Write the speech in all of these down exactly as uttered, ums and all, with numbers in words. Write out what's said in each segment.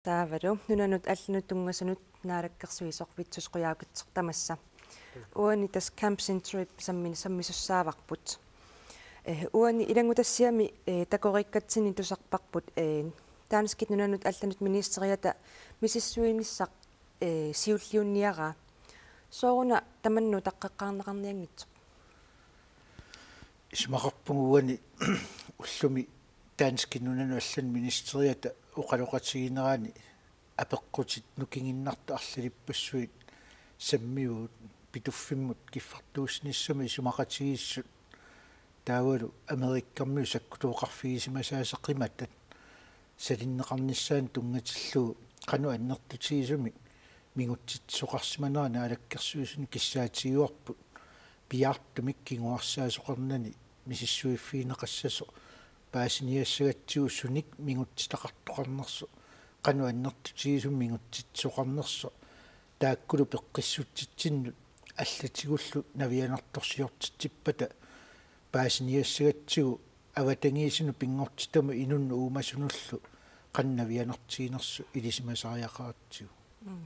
Taavalu nunanut allanut tunngasunut naalakkersuisoq Vittus Qujaukitsoq tamassa. Uani tassa Camp Century sammin-, sammisussaavarput. Eh, uani ilanngutassiami, eh, takoriikkatsinni tusarparput, eh, danskit nunanut allanut ministeriata misissuinissaq, eh, siulliunniaraa. Sooruna tamanna utaqqeqqaarneqarnianngitsoq? Isumaqarpunga uani ullumi danskit nunanut allanut ministeriata oqaloqatigiinnerani apeqqutit nukinginnartut arlalippassuit sammivugut Pituffimmut kiffartuussinissamut isumaqatigiissut. Taavalu Amerikkarmiut sakkutooqarfigisimasaasa qimatat salinneqarnissaannut tunngatillugu qanoq annertutigisumik mingutsitsisoqarsimanera naalakkersuisunut kissaatigivarput piaartumik kinguarsaasoqarnani misissuiffigineqassasoq paasiniassagatsigu sunik mingutsitaqartoqarnersoq qanoq annertutigisumik mingutsitsisoqarnersoq taakkulu peqqissutsitsinnut allatigullu navianartorsiortitsippata paasiniassagatsigu avatangiisinut pinngortitamut inunnut uumasunullu qanoq navianartiginersoq ilisimasariaqaratsigu. Mm.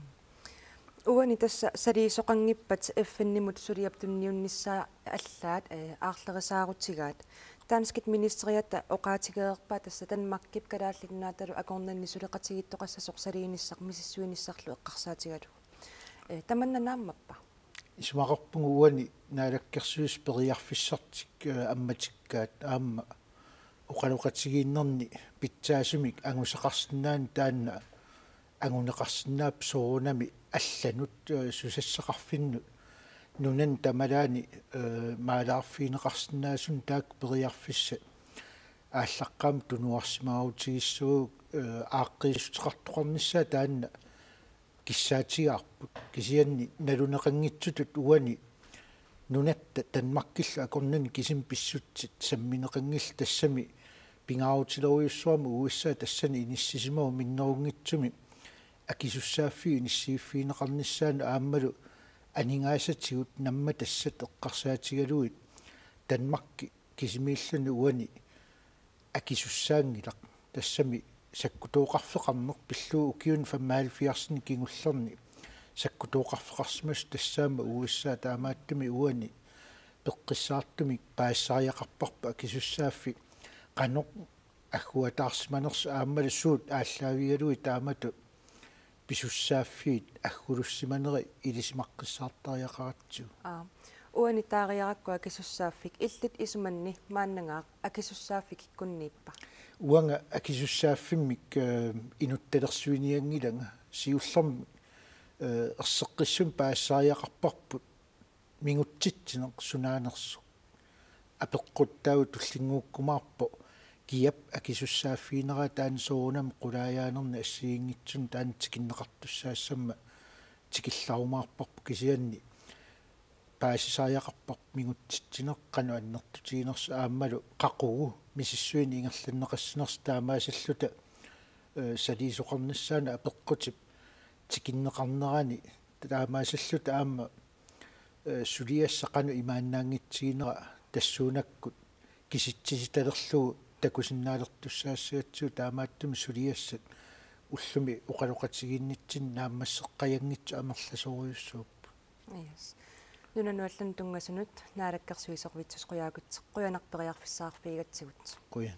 Uani tassa saliisoqanngippat F N-imut suliap tunniunnissaa allaat, eh, aarlerisaarutigaat. Danskit ministeriata oqaatigereerpaa tassa Danmarkip Kalaallit Nunaatalu akornanni suleqatigiittoqassasoq saliinissaq misissuinissarlu eqqarsaatigalugu. Eh, tamanna naammappa? Isumaqarpunga uani naalakkersuisut periarfissartik, eh, ammatikkaat aamma oqaloqatigiinnerni pitsaasumik angusaqarsinnaanani taanna anguneqarsinnaapput soorunami allanut, eh, susassaqarfinnut nunani tamalaani, eh, maalaarfigineqarsinnaasunut taakku periarfissat aallaqqaammut tunuarsimaarutigissagipput, eh, aaqqiissuteqartoqarnissaa taanna kissaatigaarput kisianni naluneqanngitsutut uani nunatta Danmarkillu akornanni kisimi pissutsit sammineqanngillat tassami pingaarutilerujussuarmik U S A tassani inissisimavoq minnerunngitsumik akisussaaffiup inissiiffigineqarnissaanut aammalu aningaasatigut nammatassat eqqarsaatigalugit Danmarki kisimiilluni uani akisussaanngilaq tassami sakkutooqarfeqarneq pillugu ukiuni femoghalvfjerdsinik kingullerni sakkutooqarfeqarsimasoq tassaammat U S A taamaattumik uani peqqissaartumik paasisariaqarparput akisussaaffik qanoq agguataarsimanersoq aammalu suut aallaavigalugit taamatut pisussaaffiit aggulussimaneri ilisimaqqissaartariaqaratsigu. Aa, uani taariarakku akisussaaffik illit isumanni maannangaaq akisussaaffik ikkunniippa? Uanga akisussaaffimmik, eh, inuttalersuinianngilanga siullermik, eh, erseqqissumik paasisariaqarparput mingutsitsineq sunaanersoq. Apeqqut taava tullinnguukkumaarpoq kiap akisussaaffigineraat taanna soorunami qulaajaanerni assigiinngitsunik taanna tikinneqartussaassammat tikillarumaarparput kisianni paasisariaqarparput mingutsitsineq qanoq annertutiginersoq aammalu qaqugu misissuineq ingerlanneqassinersoq taamaasilluta, eh, saliisoqarnissaanut apeqqutip tikinneqarnerani taamaasilluta aamma, eh, suliassaq qanoq imaannaanngitsiginera tassuunakkut kisitsisitalerlugu takusinnaalertussaassagatsigu taamaattumik suliassat ullumi oqaloqatigiinnitsinni naammasseqqajanngitsut amerlasoorujussuupput. Yes. Nunanut allanut tunngasunut naalakkersuisoq Vittus Qujaukitsoq, qujanaq periarfissaqarfigigatsigut. Qujan.